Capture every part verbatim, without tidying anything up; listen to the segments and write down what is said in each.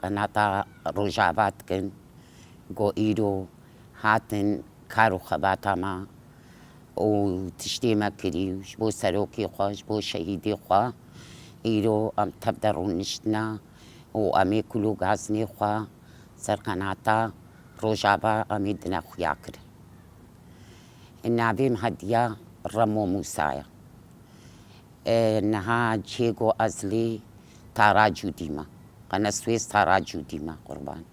qenata Rojava dikin, go îro hatin kar û xebata me û tiştê me kirî, ji bo serokê xwe, ji bo şehîdê xwe, îro em tev de rûniştine û em ê kul û gazinê xwe ser qenata Rojava em ê dine xuya kirin. Navê min Hediya Remo Mûsa ye. E, niha cihê ku ez lê Tara Cûdî me. Qeneswêz Tara Cûdî me qurban.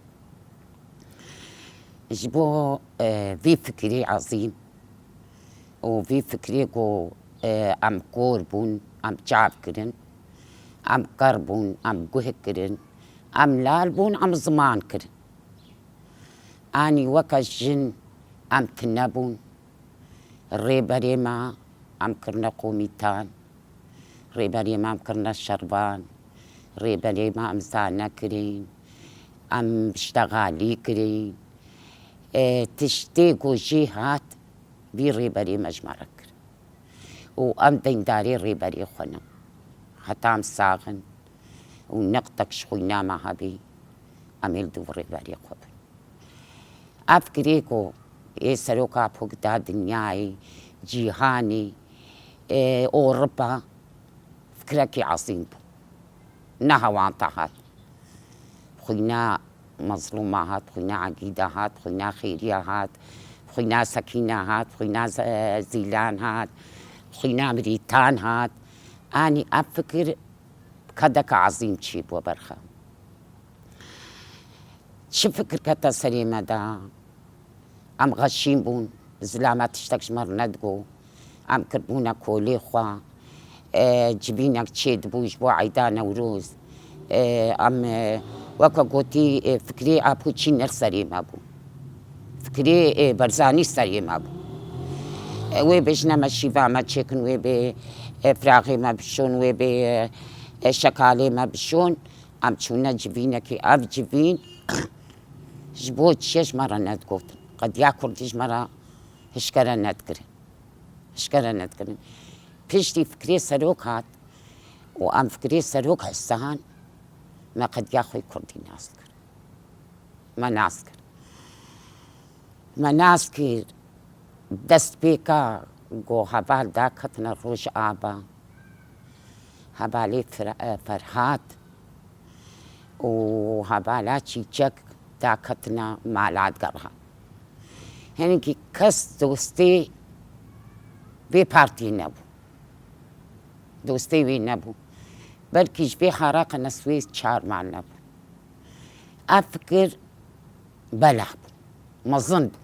Ji bo, e, vî fikirî ezîm û vî fikirê ku, e, em kor bûn, em çav kirin, em ker bûn, em guh kirin, em lal bûn, em ziman kirin. Anî weke jin em tune bûn. Rêberê me em kirine komîtan, rêberê me em kirine şervan, rêberê me em zane kirin, em ştexalî kirin. E, tiştê ku jê hat, vî rêberê me ji me re kir. Û em deyndarê rêberê xwe ne. Heta em sax in û neqtek ji xwîna me hebî, em ê li dûv rêberê xwe bin. Ev fikirê ku ê seroka pok da dinyayê, cîhanê, ê Ewropa, fikirekî ezîm bû. Ne hewanta hat. Xwîna Mezlûma hat, xwîna Egîda hat, xwîna Xêriya hat, xwîna Sekîna hat, xwîna Ze-, Zîlan hat, xwîna Mirîtan hat. Anî ev fikir kedeke ezîm çî bû berxe. Çi fikir kete serê me de? Em xeşîn bûn, zilama tiştek ji me re nedigot. Em kiribûne kolê xwe. E, civînek çêdibû ji bo eyda Newroz. E, em, e, weke gotî, e, fikirê Apo çî ne li serê me bû. Fikirê, e, Barzanî serê me bû. E, wê bê jina me şîva me çêkin, wê bê, e, firaxê me bişon, wê bê, e, e, şekalê me bişon. Em çûne civînekê, ev civîn ji bo çi ji me re nedigotin. Qediya Kurdî ji me re hişkere nedikirin. Hişkere nedikirin. Piştî fikirê serok hat û em fikirê serok hestan, me qediya xwe Kurdî nas kir. Me nas kir. Me nas kir, destpêka ku heval daketine Rojava, hevalê Fir-, e, Ferhat û hevala Çîçek daketine Malatgerha. Hinekî kes dostê vê partiyê nebû. Dostê wê nebû. Belkî ji vê hara Qeneswêz çar mal nebû. Ev fikir belah bû. Mezin bû.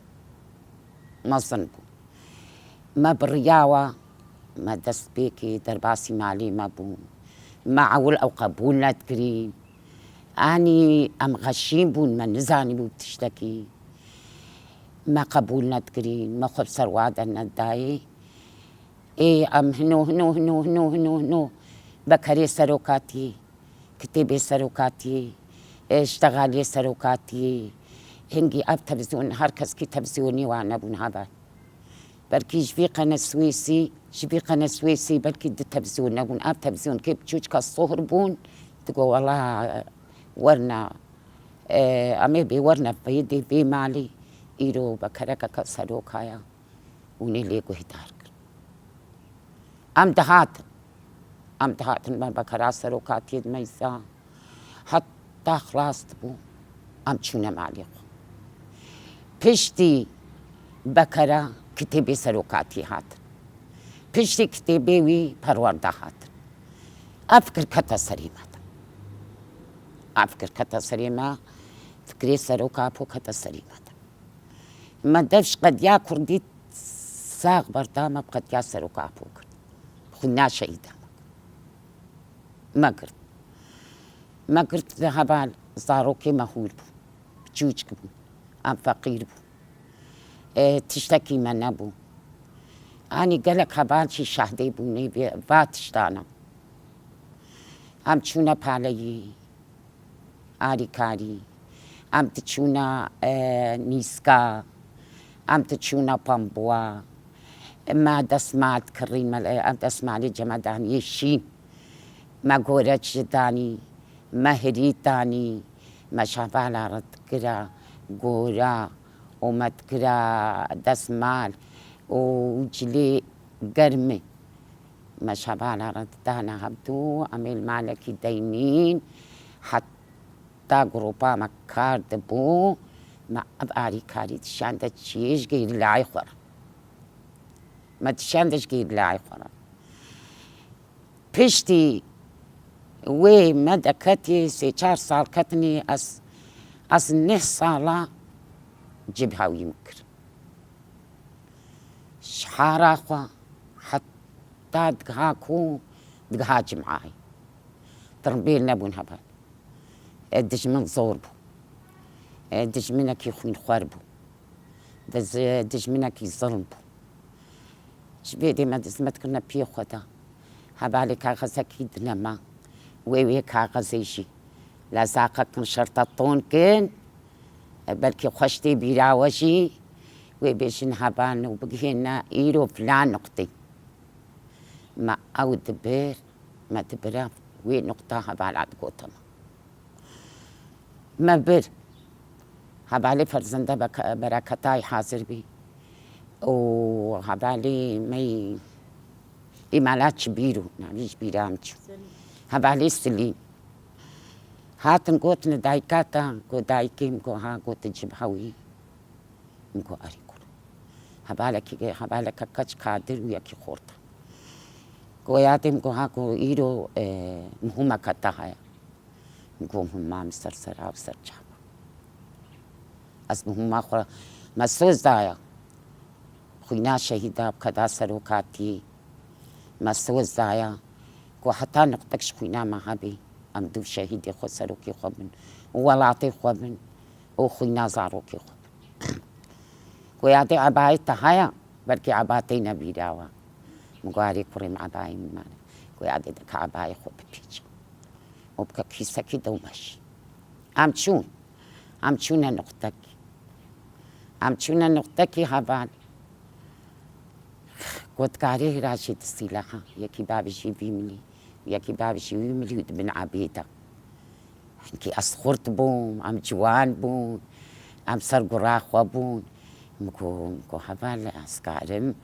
Mezin bû. Me bi riya we, me destpêkê derbasî malê me bûn. Me ewil ew qebûl nedikirîn. Anî em xeşîn bûn, me nizanîbû tiştekî. Me qebûl nedikirîn, me xwe bi ser wa de nedayê. Ê, em hino, hino, hino, hino, hino, hino, bekerê serokatiyê, kitêbê serokatiyê, ê, ştexaliyê serokatiyê. Hingî ev televîzyon, her keskî televîzyonê wan nebûn heval. Belkî ji vî Qeneswêsî, ji vî Qeneswêsî belkî du televîzyon nebûn. Ev televîzyonkê biçûçka sohr bûn, digo, wela, werna, e, em ê bê werna vê dê vê malê, îro bekerekeke serokaya. Hûn ê lê guhdar kirin. Em dihatin. Em dihatin me bekera serokatiyê dimeyza. Heta xilas dibû, em çûne malê xwe. Piştî bekera kitêbê serokatiyê hatin. Piştî kitêbê wî perwerde hatin. Ev fikir kete serê me de. Ev fikir kete serê me, fikirê seroka Apo kete serê me de. Me dev ji qediya Kurdî sax berda, me bi qediya seroka Apo girt. Xwîna şehîda me girt. Me girt. Me girt li heval zarokê me hûr bû. Biçûçik bû. Em feqîr bû. E, tiştekî me nebû. Anî gelek heval jî şahdê bû nêvê va tiştana. Em çûne paleyî. Alîkarî. Em diçûna, e, nîska, em diçûna pambuwa. Me desmal dikirîn, me, em desmalê cemadaniyê şîn. Me goreç ji danî, me hirît danî, Me ji hevala re dikira gora û me dikira destmal û cilê germê. Me ji hevala re didana hevdû, em ê li malekî deynîn, heta grûpa me kar dibû, me ev alîkarî dişande çiyê ji gerîlayê xwe re. Me dişande ji gerîlayê xwe re. Piştî wê me deketî sê çar sal ketinî, ez, ez neh sala cibhawî min kir. Ji hara xwe heta digiha ku digiha cim'ayê. Tirmbêl nebûn heval. E, dijmin zor bû. E, dijminekî xwînxwer bû. Diz-, dijminekî zilm bû. Ji vê dê me dizmet kirine piyê xwe de. Hevalê kaxezekî dinema. Wê wê kaxezê jî. Lezaqa kin şerta ton kin. E, belkî xweş tê bîra we jî. Wê bêjin heval û bigihêne îro filan nuqtê. Me ew dibir, me dibira wê nuqta hevala digote me. Me bir. Hevalê Ferzende beke-, Bereketayî hazir bî. Û hevalê me yî îmala çi bîr û navî ji bîra min çû. Hevalê Silîm. Hatin gotin dayika te, got dayikê min, got ha, got tu cibhewî. Min got erê kur. Hevalekî, hevaleke keç kadir û yekî xorta. Got yadê min, got ha, got îro, e, muhûmeke te heye. Min got, hûma min ser sera û ser çava. Ez bi hûma xwe me soz daya. Xwîna şehîda bi keda serokatî me soz daya. Ku heta nuqtek ji xwîna me hebî, em dû şehîdê xwe serokê xwe bin û welatê xwe bin û xwîna zarokê xwe bin. Ku yadê ebayê te heye, belkî eba tê nebîra we. Min got, erê kurê min, ebayê min mane. Ku yadê dike ebayê xwe bipîçe. û bike kîsekî dew meşî. Em çûn. Em çûne nuqtekî. Em çûne nuqtekî heval. Gotkarê hira jî di sîleha. Yekî bavêjî vî milî, yekî bavêjî wî milî û di bin ebê de. Hinkî ez xurt bûm, em ciwan bûn, em ser gura xwe bûn. Min got, min got, heval ez karim.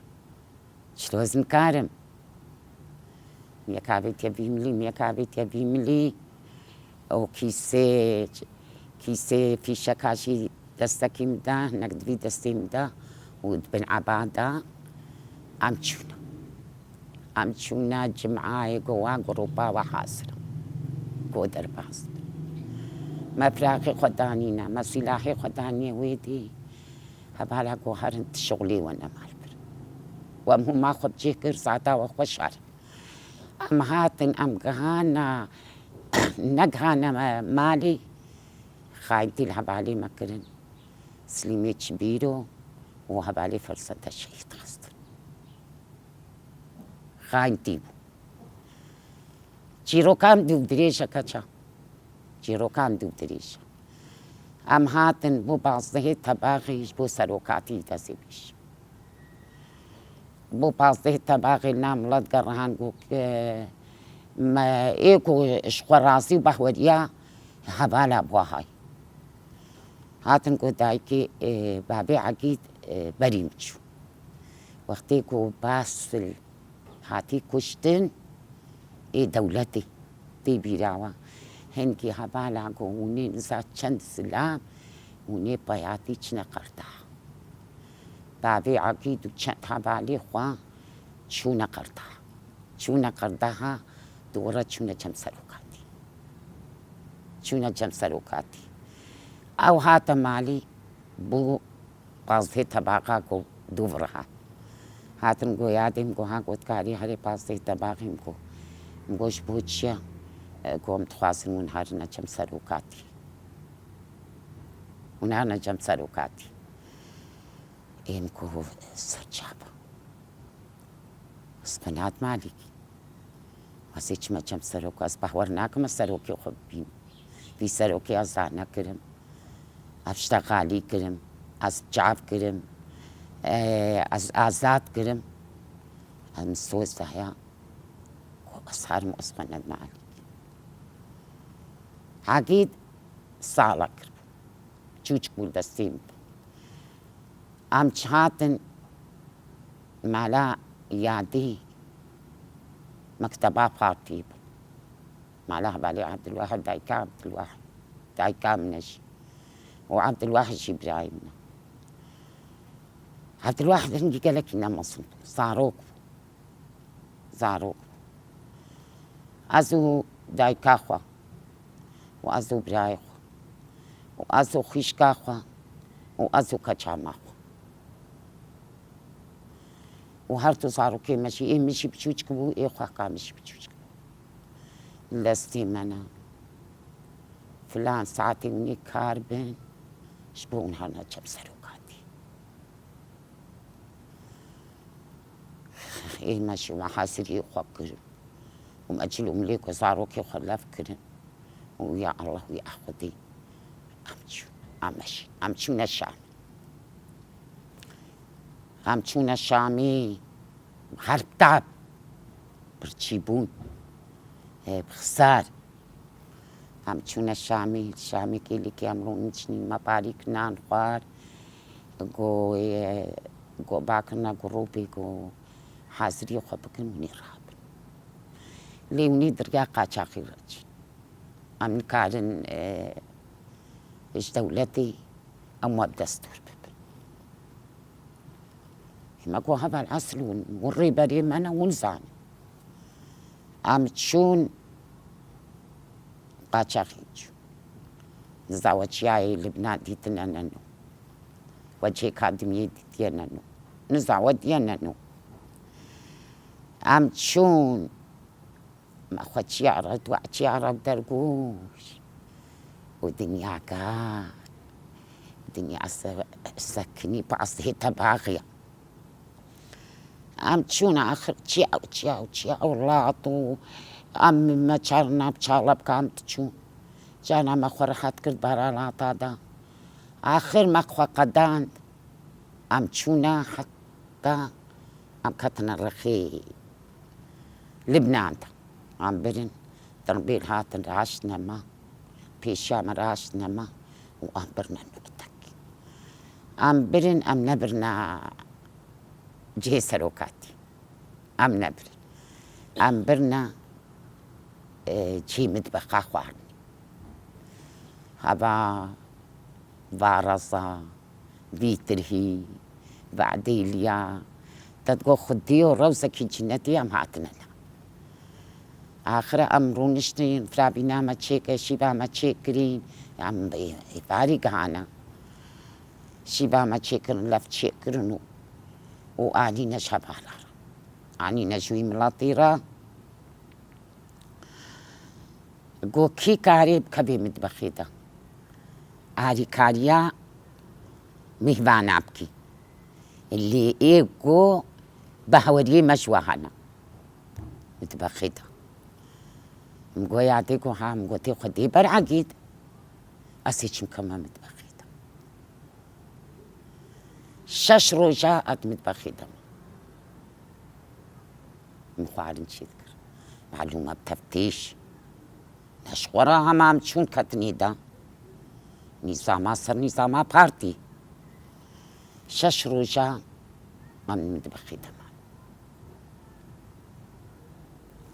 Çilo ez nikarim. Miyek avêtiye vî milî, miyek avêtiye vî milî. Û kîsê, kîsê fîşeka jî destekî min da, hinek di vî destê min da û di bin eba da. Em çûne. Em çûne cim'ayê, go wa grûpa we hazir in. Go derbas bin. Me firaqê xwe danîne, me sîlahê xwe danîne wê dî. Hevala ku herin ti şixulê we nema li vir. We hûma xwe bi cih kir, zata we xwe şer. Em hatin, em gihana, negihane me malê, xayintî li hevalê me kirin. Silîmê Çibîro û hevalê Ferzende şehîd xistin. Xayintî bû. Çîrokan dû dirêj e keça. Çîrokan dû dirêj e. Em hatin bo pazdehê tebaxê ji bo serokatî destê pêş. Bo pazdehê tebaxê na milet gerihan got, me ê ku ji xwe razî û behweriya hevala bi wa hay. Hatin got dayikê, e, bavê Egîd, e, berî min çû. Wextê ku Basil hatî kuştin, ê dewletê tê bîra we. Hinkî hevala ku hûnê niza çend zilam, hûnê peyatî çine Qerdax. Bavê Egîd û çend hevalê xwe çûne Qerdax. Çûne Qerdaxa, dû re çûne cem serokatî. Çûne cem serokatî. Ew hate malî bû pazdehê tebaxa ku dû re hat. Hatin go yadê min, go ha, gotkarî herê pazdehê tebaxê min, go. Min go ji bo çi ye? E, go em dixwazin hûn herine cem serokatî. Hûn herine cem serokatî. Ê min go ser çava. Ez xwe nehat malî. Ez ê çime cem serok, ez behwer nakim ez serokê xwe bibînim. Vî serokê ez zane kirim. Ez ştegalî kirim. Ez çav kirim. Ee, ez azad kirim. Ez min soz daye. Ku ez herim ez xwe nedim alî. Hagî Sala kiribû. Çûçik bû destê min. Em çi hatin mala yadî mekteba partiyê bû. Mala hevalê Abdulwahid, dayika Abdulwahid. Dayika min e jî. Û Abdulwahid jî birayê min e. Abdulwahid hingî gelekî ne mezin bû. Zarok bû. Zarok. Ez û dayika xwe û ez û birayê xwe û ez û xwişka xwe û ez û keça me xwe. Û her du zarokê me jî, ê min jî biçûçik bû, ê xweka min jî biçûçik bû. Li destê me ne. Filan saetê hûn ê kar bin, ji bo hûn herne cem serokatî. Ê me jî me haziriyê xwe kirin û me cil û milê ku zarokê xwe lev kirin û ya Allah û ya Xwedê em çûn, em meşî, em çûne Şamê. Em çûne Şamê, her tab birçî bûn, e, bi xisar. Em çûne Şamî, Şamî kêlîkê em rûniştîn, me parîk nan xwar. Go, e, go bakirine grûpê, go hazirî xwe bikin, hûnê rabin. Lê hûnê derya qaçaxî re çin. Em nikarin, e, ji dewletê em we bi destûr bibin. Ê me got, heval esil hûn, hûn rêberê me ne, hûn zanin. Em çûn, qaçaxî çûn. Niza we çiyayê Libnan dîtine ne nû. We cihê kadimiyê dîtiye ne nû. Niza we diye ne nû. Em çûn, me xwe çiya re, dua çiya re dergoş. Û dinya gat. Dinya se-, sekinî, pasihê tebaxiya. Em çûne axir çiya û çiya û çiya û lat û em me çar nav çala bike em diçûn. Cana me xwe rehet kir bara lata de. Axir me xwe qedand. Em çûne heta em ketine rexê Libnan de. Em birin, tirbêl hatin raştine me, pêşiya me raştine me û em birine noktek. Em birin, em nebirine cihê serokatî. Em nebirin. Em birine, e, cihê mitbexa xwarinê. Heva, va reza, vî tirhî, va dêliya, te digot xwedî û rewzekî cinetî em hatine la. Axire em rûniştin, firabîna me çêke, şîva me çêkirîn, em ê, ê varî gihane. Şîva me çêkirin, lev çêkirin û, û anîne ji hevala re. Anîne ji wî miletî re. Go kî karê bikevê mitbexê de, arîkariya mîhvana bikî. Lê ê go behweriyê me ji we hene mitbexê de. Min go ya dê go ha, min gotê xwedê ber egîd. Ez ê çim keme mitbexê de. Şeş roja ez mitbexê de me. Min xwarin çê dikir. Malûm e bi teftîş. Ne ji xwe re hema em çûn ketinê de. Nîzama ser nîzama partî. Şeş roja em mitbexê de me.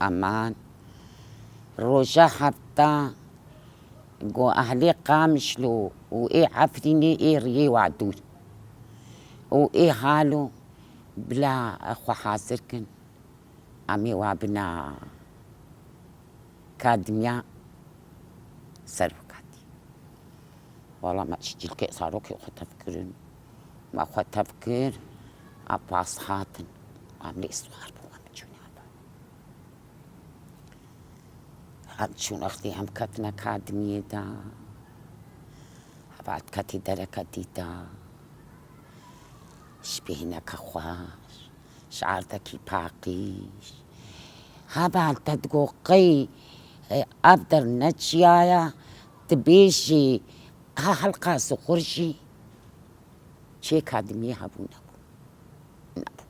Eman. Roja hefta go ehlê Qamişlo û ê Efrînê ê riyê wa dûr. Û ê halo bila xwe hazir kin. Em ê wa bina kadimiya serokatî. Wala me ji cilkê zarokê xwe tev kirin. Me xwe tev kir, em pas hatin. Em lê siwar bû, em çûne heval. Em çûn extî, em ketine kadimiyê de. Heval ketî dereke dîda. Ji bêhneke xweş, ji erdekî paqîj. Heval te digo qey, e, ev der ne çiya ye, dibêjî, ha helqa zixur jî. Çê kadimiyê hebû nebû. Nebû.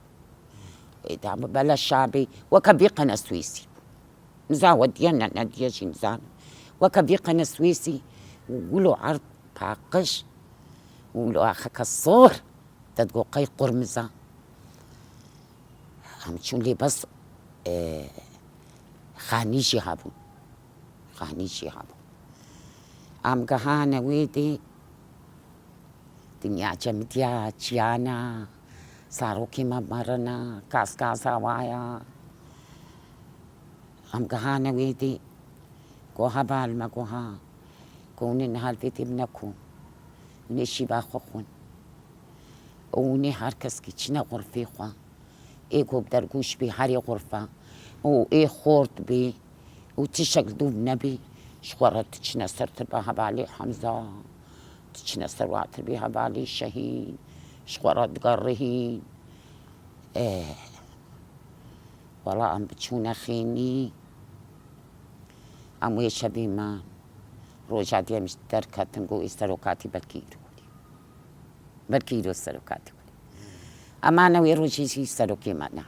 Ê, da bi beleşa bî, weke vî qene Swêsî bû. Niza we diye ne, ne diye jî nizanim. Weke vî qene Swêsî, Wilo erd paqij, wilo axeke sor, te digo qey qurmiza. Em çûn lê bes, e, xanî jî hebûn. Xanî jî hebûn. Em gihane wê dê, dinya cemidiya çiyana, zarokê me merine, gaz gaza waya. Em gihane wê dê, go heval me go ha, go hûn ê niha li vê dê bine ku, hûn ê şîva xwe xwin. Û hûn ê her keskî çine xurfê xwe. Ê ku bi dergûş bî herê xurfe û ê xort bî û tişek li dûv nebî, ji xwe re diçine ser tirba hevalê Hemza, diçine ser wa tirbê hevalê Şehîd, ji xwe re digerihîn. Eh, wela em biçûne xênî, em wê şevî me roja diyê em ji derketin, got, ê serokatî belkî îro welî. Belkî îro serokatî welî. Emane wê rojê jî serokê me ne.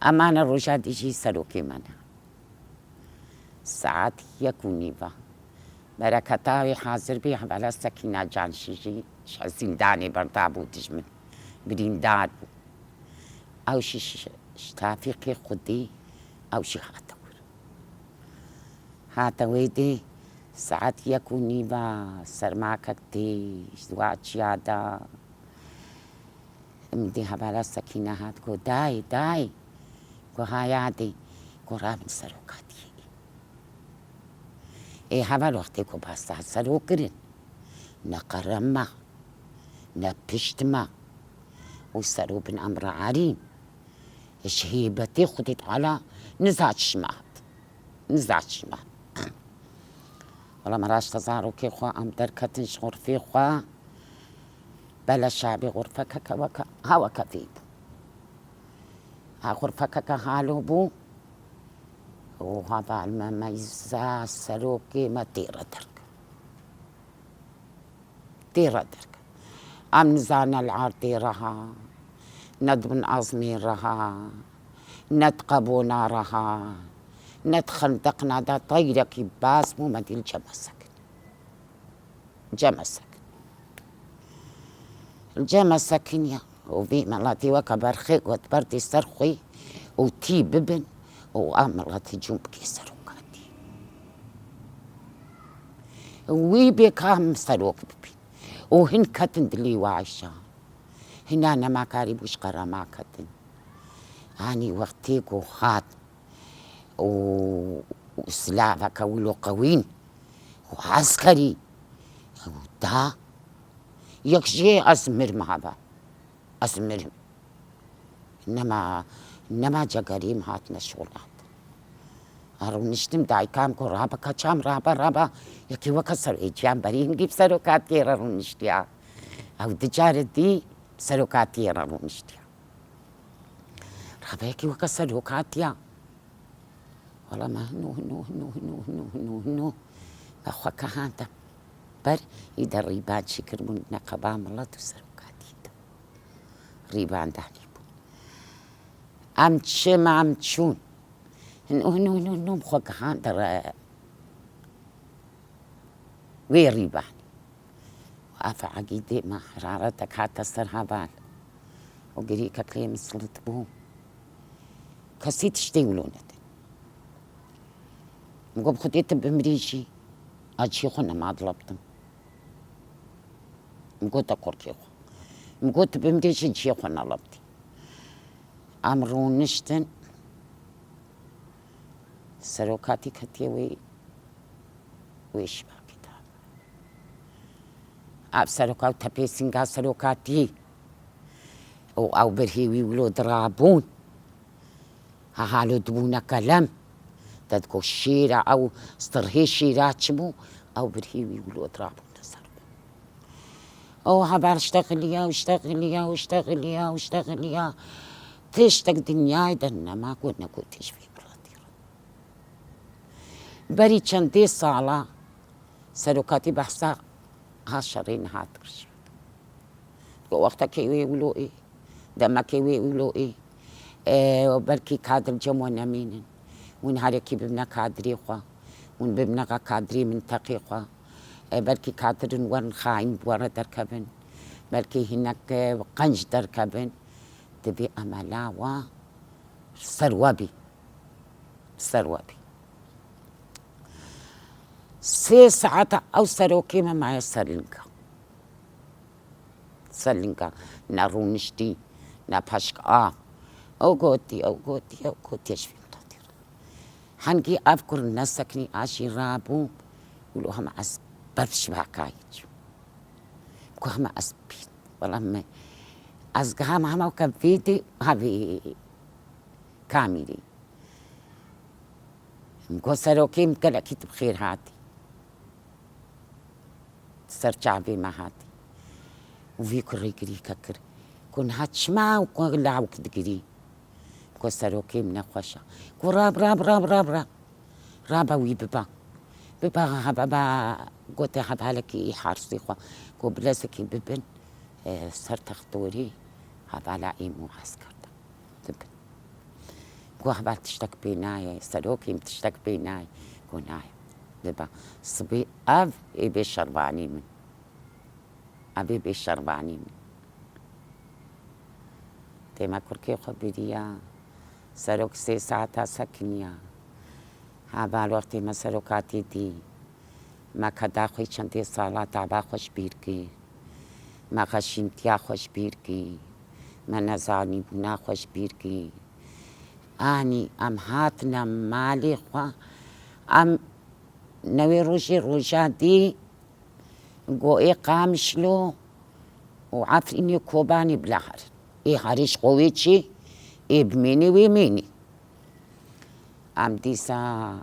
Emane roja dî jî serokê me ne. Saet yek û nîva. Bereketa wê hazir bî, hevala Sekîna Canşî jî ji zîndanê berdabû dijmin. Birîndar bû. Ew jî ji, ji tafîqê xwedî, ew jî hate wir. Hate wê dê saet yek û nîva, sermakek tê, ji wa çiya da. Min dî hevala Sekîne hat, got, dayê, dayê. Got, ha ya dê. Got, rabin serokatiyê. Ê heval wextê ku basta serok kirin, ne qerem ma, ne pişt ma. Û sero bin emre erîn. Ji hêbetê Xwedê Teala niza çişma hat. Niza çişma hat. Wela me raşte zarokê xwe em derketin ji xurfê xwe. Beleşa bê xurfekeke weke, ha weke vê bû. Ha xurfekeke halo bû. Û heval me meyza serokê me têre derket. Têre derket. Em nizane li erdê re ha, ne di bin ezmên re ha, ne di qebona re ha, ne di xendeqna de teyrekî bas bû me dî li cem me sekin. Cem me sekin. Li cem me sekiniya. Û vî miletî weke berxê got berdî ser xwî û tî bibin û ev miletî cûn bikê serokatî. Wî bê ka min serok bibî. Û hin ketin dilî Ayşa. Hina nema karî bû ji qerema ketin. Anî wextê ku hat û, û silaveke wilo qewîn û eskerî û da yek jê ez mirim hava. Ez mirim. Nema, nema cegerîm hatine şolat. A rûniştim dayikam ku rabe kaçam rabe rabe. Yekî weke ser êciyan berî hingî bi serokatiyê re rûniştiya. Ew di care dî bi serokatiyê re rûniştiya. Rabeyekî weke serokatiya. Wela me hino, hino, hino, hino, hino, hino, hino. Me xwe kehande ber, î de rîban çêkiribûn neqeba milet û serokatî de. Rîban danîbûn. Em çi me em çûn. Hino, hino, hino, hino, me xwe kehande re. Wê rîbanî. Afe egîdê me heraretek hate ser heval û girîkek lê min silit bû. Kesî tiştê wilo nedin. Min got, bi Xwedê tu bimirî jî, ez cihê xwe nema dilebtim. Min got, te korkê xwe. Min got, tu bimirî jî cihê xwe nelebtî. Em rûniştin. Serokatî ketiye wê, wê şibakê de. Ev seroka û tepê sînga serokatî û ew birhî wî wilo dirabûn. Ha halo dibûne kelem. Te digot şêra ew stirhê şêra çi bû? Ew birhî wî wilo dirabûne ser. Û heval ştexiliya û ştexiliya û ştexiliya û ştexiliya. Tiştek dinyayê de nema ku negotî ji vê miletî re. Berî çendê sala serokatî behsa ha şerê niha dikir ji vê. Wextekê wê wilo ê, demekê wê wilo ê. E, belkî kadir cem we nemînin. Hûn herekî bibine kadirê xwe. Hûn bibine kadrê minteqê xwe. E, belkî kadir in werin xayîn bi we re derkevin. Belkî hinek, e, qenc derkevin. Divê emela we ser we bî. Ser we bî. Sê saeta ew serokê me maye ser linga. Ser linga. Ne rûniştî, ne paşk a. Ew gotî, ew gotî, ew gotî, ez ji vî miletê re. Hengî ev kur nesekinî a jî rabû, wilo hema ez ber şibakayê çûm. Ku hema ez bîn. Wela me, ez giham hema ke vê dê, ha vê kamîrî. Min got, serokê min gelekî tu bi xêr hatî. Ser çavê me hatî. Û vî kurê girî ke kir. Ku niha çima û ku lawik digirî? Ku serokê min nexweş e. Ku rab, rab, rab, rab, rab. Rabe wî biba. Biba heva ba gote hevalekî î harsî xwe. Ku bilezekî bibin, e, ser textorî hevala î muasker de. Dibin. Ku heval tiştek pê nayê, serokê min tiştek pê nayê. Ku nayê. Diba. Sibê ev ê bê şervanî min. Ev ê bê şervanî min. Tême kurkê xwe biriya. Serok sê saeta sekiniya. Heval wextê me serokatî dî. Me keda xwe çendê sala taba xwe ji bîr kir. Me xeşîntiya xwe ji bîr kir. Me nezanîbûna xwe ji bîr kir. Anî em hatine malê xwe. Em newê rojê roja dî go ê Qamişlo û Efrînê Kobanê bila herin. Ê herê ji xwe wê çê, ê bimênê wê mênê. Em dîsa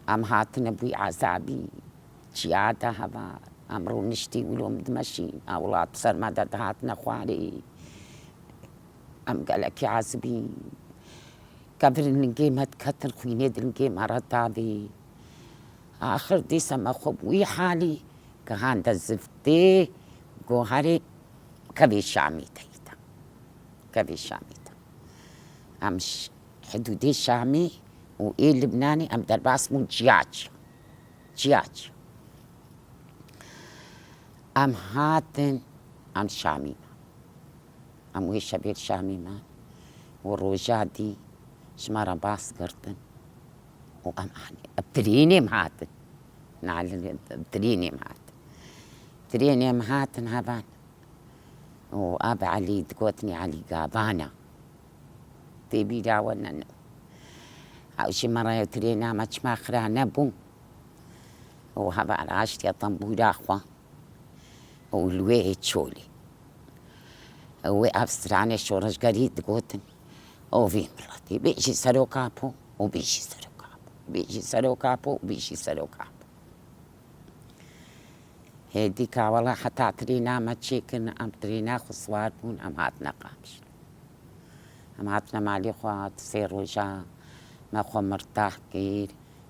Em hatine bûy ezabî, çiya de heva, em rûniştî wilo em dimeşîn, a welat ser me de dihatine xwarê. Em gelekî ezibîn. Kevirên lingê me diketin, xwînê di lingê me re davê. Axir dîsa me xwe bi wî halî, ke hande ziftê, goharê kevê Şamî de yî de. Kevê Şamî de. Em ş-, hidûdê Şamî û ê Libnanê em derbas bûn ciya ciya. Ciya ciya. Em hatin, em Şamî me. Em wê şevê li Şamî me û roja dî ji me re bas girtin û em anî. Bi trênê em hatin. Nalin, bi trênê em hatin. Trênê em hatin hevan. û Ab Elî digotinî Elî Gavana. Tê bîra we ne ne. Ew jî me re trêna me çima xira nebû. Û heval raştiye tembûra xwe. Û li wê ê çolê. Û wê ev stranê şoreşgerî digotin. Û vî miletî. Bê jî seroka po, û bê jî seroka po. Bê jî seroka po, û bê jî seroka po. Hê dîka wela heta trêna me çêkirin, em trêna xwe siwar bûn, em hatine Qamişlo. Em hatine malê xwe, sê roja me xwe mirtah kir,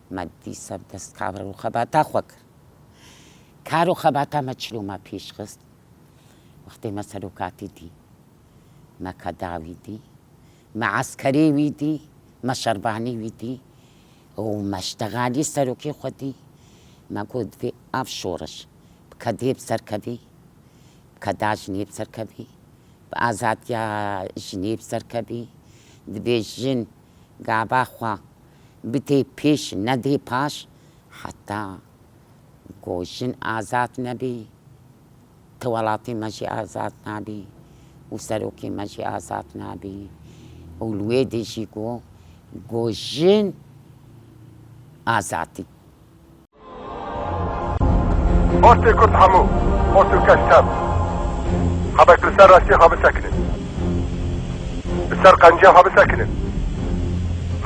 me dîsa bi dest kar û xebata xwe kir. Kar û xebata me çilo me pêş xist. Wextê me serokatî dî, me keda wî dî. Me eskerê wî dî, me şervanî wî dî û me ji tegalî serokê xwe dî. Me got, divê ev şoreş bi kedê bi ser kevî, bi keda jinê bi ser kevî, bi azadiya jinê bi ser kevî. Divê jin gava xwe bidê pêş, nedê paş, heta ku jin azad nebî, ti welatê me jî azad nabî û serokê me jî azad nabî û li wê dê jî got, got jin azadî. Hortê Kurd hemû, hort û keş tev, hebek li ser rastiyê xwe bisekinin. Li ser qenciya xwe bisekinin.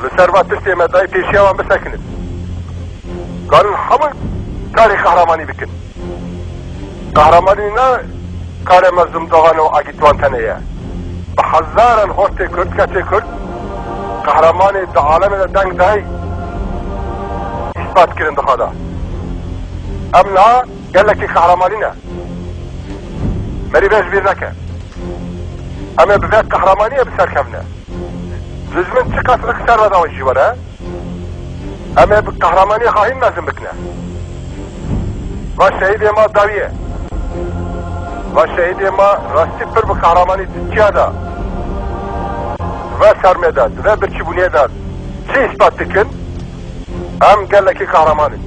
Li ser va tiştê me dayê pêşiya wan bisekinin. Karin hemû karê qehremanî bikin. Qehremanî ne karê Mezlûm Dogan û Agît Wan tenê ye. Bi hezaran hortê Kurd, keçê Kurd, qehremanê di alemê de deng dayî îspat kirin di xwe de. Em niha gelekî qehremanî ne. Merî vê ji bîr neke. Em ê bi vê qehremaniyê bi ser kevine. Dijmin çiqas li ser ve dawa jî were. Em ê bi qehremaniyê xwe hîn mezin bikine. Va şehîdê ma dawiye. Va şehîdê ma rastî pir bi qehremanî di çiya de, ve sermê de, ve birçîbûniyê de çi îspat dikin, em gelekî qehreman in.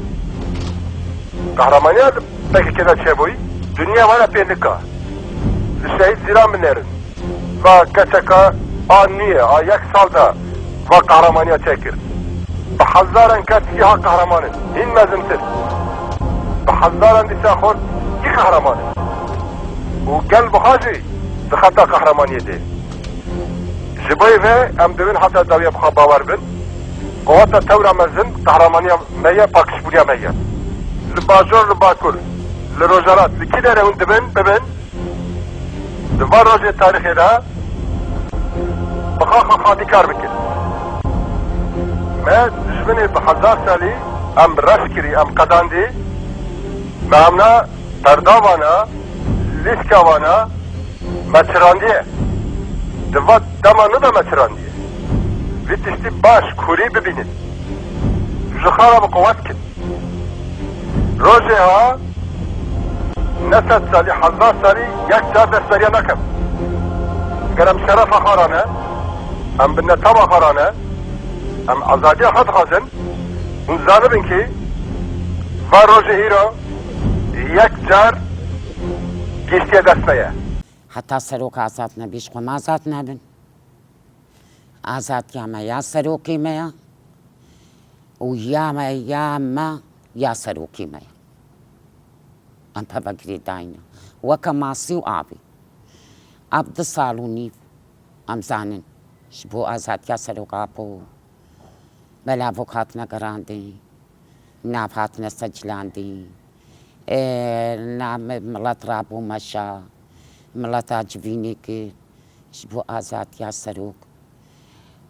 Qehramaniya li P K K de çêbûyî, dinya wana pê nika. Li şehîd Zîlan binêrin. Va keçeka a nû ye, a yek sal de va qehramaniya çêkir. Bi hezaran kes îha qehraman in, hîn mezintir. Bi hezaran dîsa xort î qehraman in. Û gel bi xwe jî di xeta qehramaniyê de. Ji bo vê em dibin heta dawiya bi xwe bawer bin. Qeweta tewra mezin qehramaniya me ye, paqijbûniya me ye. Li bajor, li bakur, li rojhilat, li kî derê hûn dibin, bibin, di van rojê tarîxê de bi xwe xwe xwedîkar bikin. Me dijminê bi hezar salî em reş kirî, em qedandî, me hemna perda vana, lîska vana, me çirandiye. Di va dema nû de me çirandiye. Vî tiştî baş, kûrî bibînin. Ji xwe re bi qewet kin. Rojê ha ne sed salî, hezar salî yek car destberiya nakin. Ger em şerefa xwe re ne, em bi netama xwe re ne, em azadiya xwe dixwazin, hûn zanibin kî va rojê îro yek car gihîştiye dest me ye. Heta serok azad nebî, ji xwe me azad nebin. Azadiya me ya serokê me ya û ya me, ya me, ya serokê me ya. Em peve girêdayî ne. Weke masî û avê. Ev du sal û nîv, em zanin, ji bo azadiya serok Apo belavok hatine gerandin, nav hatine secilandin. Ê, na mi-, milet rabû meşa, mileta civînê kir ji bo azadiya serok.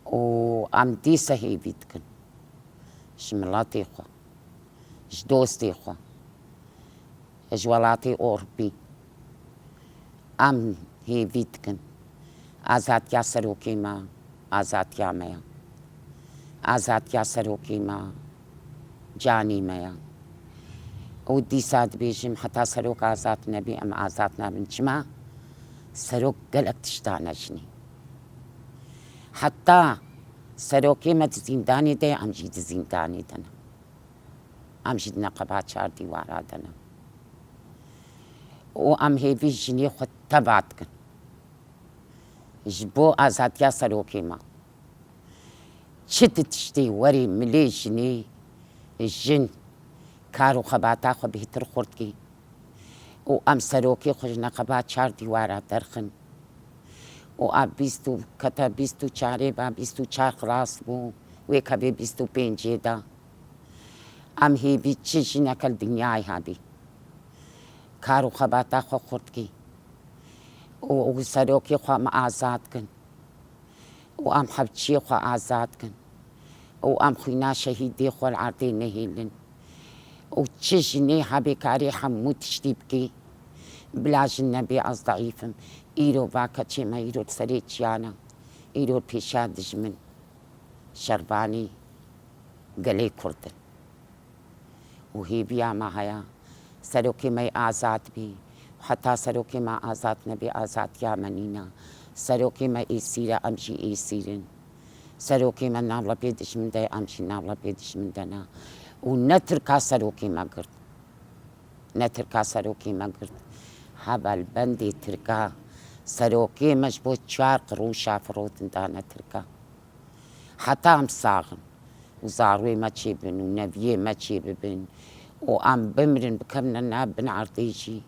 Û em dîsa hêvî dikin ji miletê xwe, ji dostê xwe, ji welatê Ewropî. Em hêvî dikin. Azadiya serokê me, azadiya me ya. Azadiya serokê me, canê me ya. Û dîsa dibêjim, heta serok azad nebî, em azad nabin. Çima? Serok gelek tişt dane jinê. Heta serokê me di zîndanê de ye, em jî di zîndanê de ne. Em jî di neqeba çar dîwara de ne. Û em hêvî jinê xwe teva dikin. Ji bo azadiya serokê me. Çi di tiştê werê milê jinê, jin, kar û xebata xwe bêhtir xurt kî. Û em serokê xwe ji neqeba çar dîwara derxin. Û ev bîst û kete bîst û çarê ve, bîst û çar xilas bû, wê kevê bîst û pêncê de. Em hêvî çi jineke li dinyayê hebî, kar û xebata xwe xurt kî. Û, û serokê xwe em azad kin. Û em hevçiyê xwe azad kin. Û em xwîna şehîdê xwe li erdê nehêlin. Û çi jinê hebê karê hemû tiştî bikî. Bila jin nebê, ez zeîf im. Îro va keçê me îro li serê çiyana. Îro li pêşiya dijmin. Şervanî gelê Kurd in. Û hêviya me heye, serokê me yê azad bî. Heta serokê me azad nebî, azadiya me nîne. Serokê me êsîr e, em jî êsîr in. Serokê me nav lepê dijmin de ye, em jî nav lepê dijmin de ne. Û ne Tirka serokê me girt. Ne Tirka serokê me girt. Hevalbendê Tirka serokê me ji bo çar qirûşa firotin dane Tirka. Heta em sax in û zarûyê me çêbin û neviyê me çêbibin û em bimirin, bikevine nav bin erdê jî,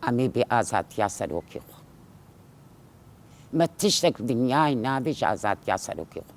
em ê bê azadiya serokê xwe. Me tiştek dinyayê nabê ji azadiya serokê xwe.